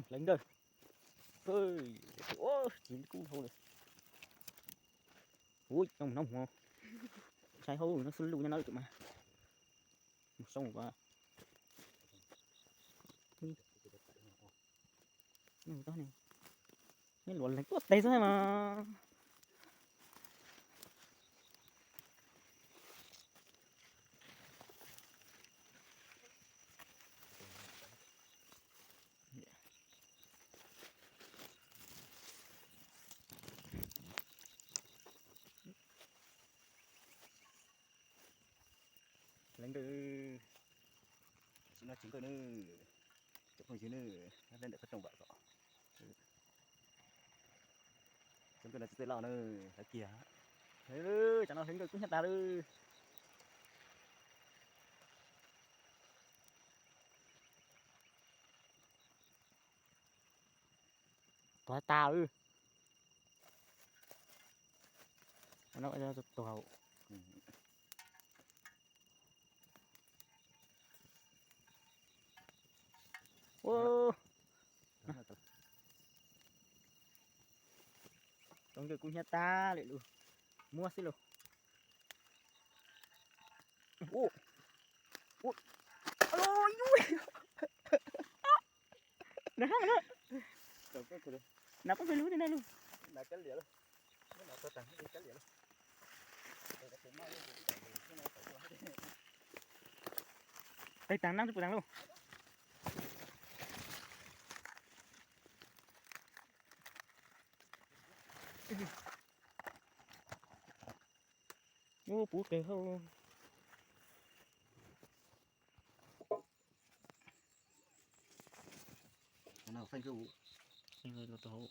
Hlawv nkawj. Txiv kub hau lawm. Ui, no mus no mus. Ntshai hauv no xub lug nyob no tus mas. Mus soo ko. Nws luam lees tuaj teg xwb mas. Hlawv nkawj, tsis no tsis nkawj na, cov phooj ywg na, nyob ntawm qhov rooj vam kom. Cov nkawj no tsis txawj loj na, hlawv kiag. Tsam no hlawv nkawj kub hnyiab tas lawm. Tuag tas lawm. Tuag. Cov nkawj kub hnyiab tas lawm lauj. Muab xwb lauj. Na pob phe lub tiag na lauj. Tawg taag nab tub puas taag lauj. Ub, puv kawg hauj. Feej rau hauv.